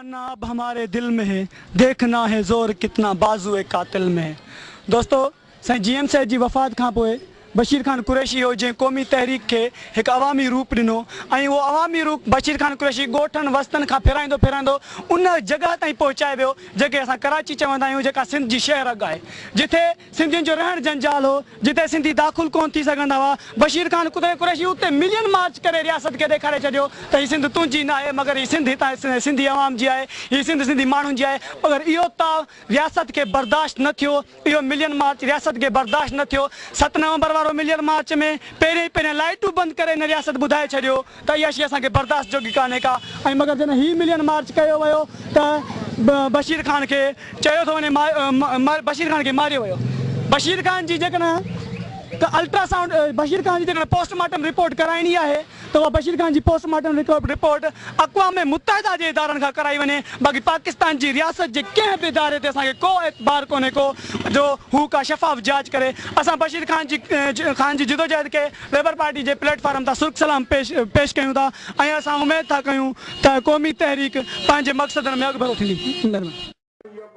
तमन्ना अब हमारे दिल ۾ هي ديکنا هي زور ڪتنا بازو قاتل ۾ هي دوستو سائين جي ايم سيد جي وفات کان پوء بشير خان قريشي هو جنهن قومي تحريڪ کي هڪ عوامي روپ ڏنو ۽ اهو عوامي روپ بشير خان قريشي ڳوٺن وستن کان ڦيرائيندو ڦيرائيندو ان جڳهه تائين پهچائي ويو جنهن کي اسان ڪراچي چوندا آهيون جيڪا سنڌ جي شهه رڳ آهي جتي سنڌين جو رهڻ جنجال هو، جتي سنڌي داخل ڪونه ٿي سگهندا هئا. بشير خان قريشي اتي ملين مارچ ڪري رياست کي ڏيکاري ڇڏيو ته هي سنڌ تنهنجي ناهي مگر هي سنڌ هتان سنڌي عوام جي آهي، هي سنڌ سنڌي ماڻهن جي آهي. مگر اهو تاء رياست کي برداشت نه ٿيو، اهو ملين مارچ رياست کي برداشت نه ٿيو. ست نومبر وارو ملين مارچ ۾ پهرين ئي پهريان لائيٽون بند ڪري هن رياست ٻڌائي ڇڏيو ته اها شيء اسان کي برداشت جوڳي ڪانهي ڪا ۽ مگر جڏهن هي ملين مارچ ڪيو ويو ته بشير خان کي چيو ٿو وڃي بشير خان کي ماريو ويو بشير خان جي جيڪڏهن الٽرا سائونڊ بشير خان جي جيڪڏهن پوسٽ مارٽم رپورٽ ڪرائڻي آهي ته اها بشير خان جي پوسٽ مارٽم رپورٽ اقوام متحده جي ادارن کان ڪرائي وڃي باقي پاڪستان جي رياست جي ڪنهن به اداري تي اسان کي ڪو اعتبار ڪونهي ڪو جو هو ڪا شفاف جاچ ڪري اسان بشير خان جي خان جي جدوجهد کي ليبر پارٽي جي پليٽ فارم تان سرخ سلام پيش پيش ڪيون ٿا ۽ اسان اميد ٿا ڪيون ته قومي تحريڪ پنهنجي مقصدن ۾ اڳڀرو ٿيندي.